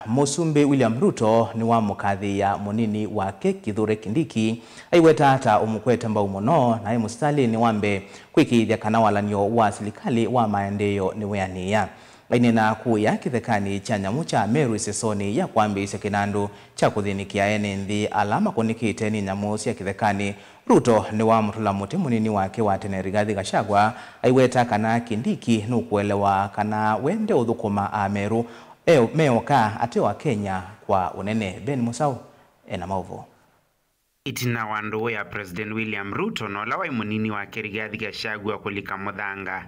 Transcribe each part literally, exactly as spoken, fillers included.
Mũsumbĩ William Ruto nĩwamũkathĩĩa mũnini wake Kithure Kindiki, aiweta ta ũmũkwete mbau mũno na e mũsitalĩnĩ wa mbee kwĩkĩĩthya kana walan'yo wa silikalĩ wa maendeeo nĩweanĩĩa. Aineena kũya kĩthekanĩ kya nyamũ kya Meru ĩsesonĩ ya kwambĩĩsya kĩnandũ kya kũthĩnĩkĩa ene nthĩ ala makũnĩkĩte nĩ nyamũ sya kĩthekanĩ, Ruto nĩwamũtũla mũtĩ mũnini wake wa tene Rigathi Gachagua, aiweta kana Kindiki nũkũelewa kana we ndeũthũkũma Ameru e- me oka ate o Akenya kwa ũnene. Ben Mũsaũ ena maũvoo. Ĩtina wa ndũũ ya President William Ruto na ũla waĩ mũnini wake Rigathi Gachagua kũlika mũthanga,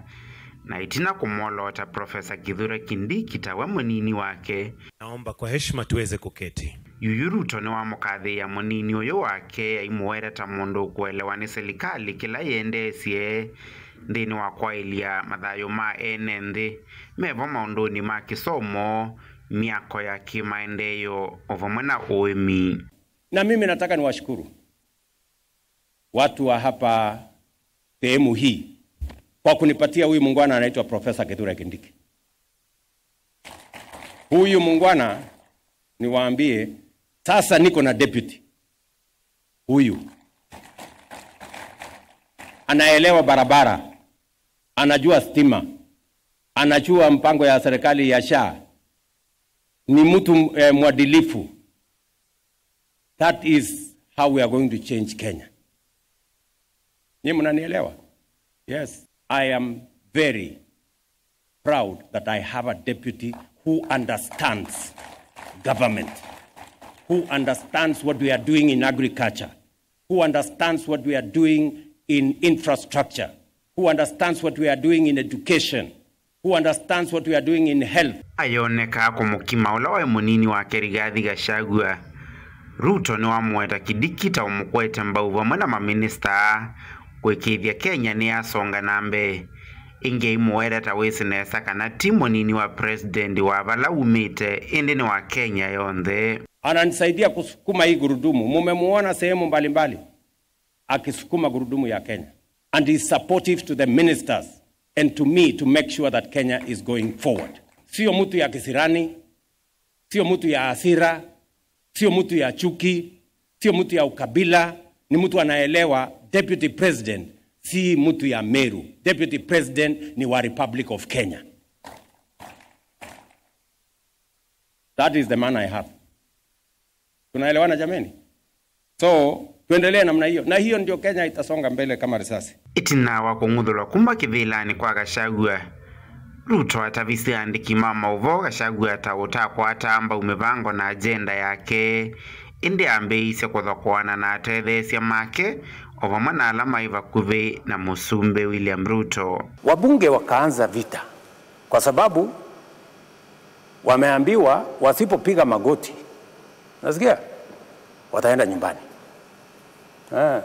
na ĩtina kũmwoloota Professor Kithure Kindiki ta we mũnini wake, Naomba kwa heshima tuweze kuketi. Yuyu Ruto nĩwamũkathĩĩa mũnini ũyũ wake, aimũweta ta mũndũ ũkũelewa nĩ silikalĩ kĩla yĩendeesye nthĩnĩ wa kwaĩlya mathayũ ma ene nthĩ, mevo maũndũnĩ ma kĩsomo, myako ya kĩmaendeeo, o vamwe na ũĩmi. Na mimi nataka niwashukuru watu wa hapa sehemu hii kwa kunipatia huyu muungwana anaitwa Professor Kithure Kindiki. Huyu muungwana, niwaambie, sasa niko na deputy. Huyu anaelewa barabara, anajua stima, anajua mpango ya serikali ya SHA, ni mtu eh, mwadilifu. That is how we are going to change Kenya. Nyie mnanielewa? Yes, I am very proud that I have a deputy who understands government, who understands what we are doing in agriculture, who understands what we are doing in infrastructure, who understands what we are doing in education, who understands what we are doing in health. Ayoneka kũmũkima ũla waĩ mũnini wake Rigathi Gachagua. Ruto nĩwamũweta Kindiki ta ũmũkwete mbau vamwe na maminista kũĩkĩĩthya Kenya nĩyasonga na mbee. Ĩngĩ aimũweta ta wĩsĩ nesa kana ti mũnini wa president wa vala umĩte, ĩndĩ nĩ wa Kenya yonthe. Ananisaidia kusukuma hii gurudumu. Mumemuona sehemu mbalimbali akisukuma gurudumu ya Kenya. And is supportive to the ministers and to me to make sure that Kenya is going forward. Sio mtu ya kisirani, sio mtu ya hasira, sio mtu ya chuki, sio mtu ya ukabila, ni mtu anaelewa deputy president si mtu ya Meru. Deputy president ni wa Republic of Kenya. That is the man I have. Tunaelewana jameni? So, tuendelee namna hiyo. Na hiyo ndio Kenya itasonga mbele kama risasi. Ĩtina wa kũng'uthũlwa kuma kĩvĩlanĩ kwa Gachagua, Ruto atavisye andĩki ma maũvoo Gachagua ta ũtakwataa mbau mĩvango na agenda yake, ĩndĩ ambĩĩisye kũthokoana na atetheesya make o vamwe na ala maĩ vakuvĩ na Mũsumbĩ William Ruto. Wabunge wakaanza vita kwa sababu wameambiwa wasipopiga magoti, nasikia, wataenda nyumbani. Eh.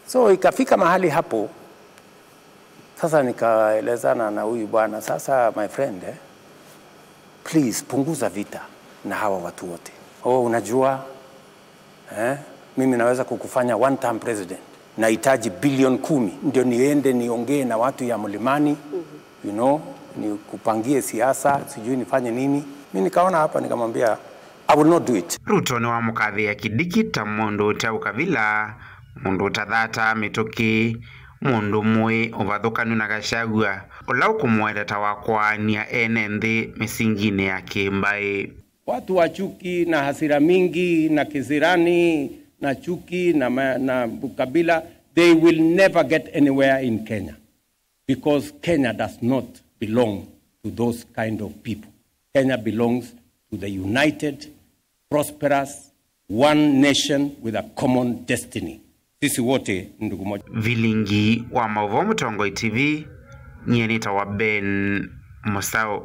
So ikafika mahali hapo, sasa nikaelezana na huyu bwana, sasa my friend, eh, please punguza vita na hawa watu wote. Oh, unajua, eh, mimi naweza kukufanya one term president. Nahitaji bilioni kumi ndio niende niongee na watu ya Mlimani, you know, nikupangie siasa, sijui nifanye nini. Mi nikaona hapa, nikamwambia, I will not do it. Ruto nĩwamũkathĩĩa Kindiki ta mũndũ ũte ũkavila, mũndũ ũtathataa mĩtũkĩ, mũndũ mũĩ ũvathũkanu na Gachagua, ũla ũkũmũweta ta wa kwaania ene nthĩ mĩsinginĩ ya kĩmbaĩ. Watu wa chuki na hasira mingi na kisirani na chuki na ma-, na ukabila, they will never get anywhere in Kenya, because Kenya does not belong to those kind of people. Kenya belongs to the united, prosperous, one nation with a common destiny. Sisi wote ni ndugu moja. Vilingi wa maũvoo Mũtongoi T V, nyie nĩtawa Ben Mũsaũ.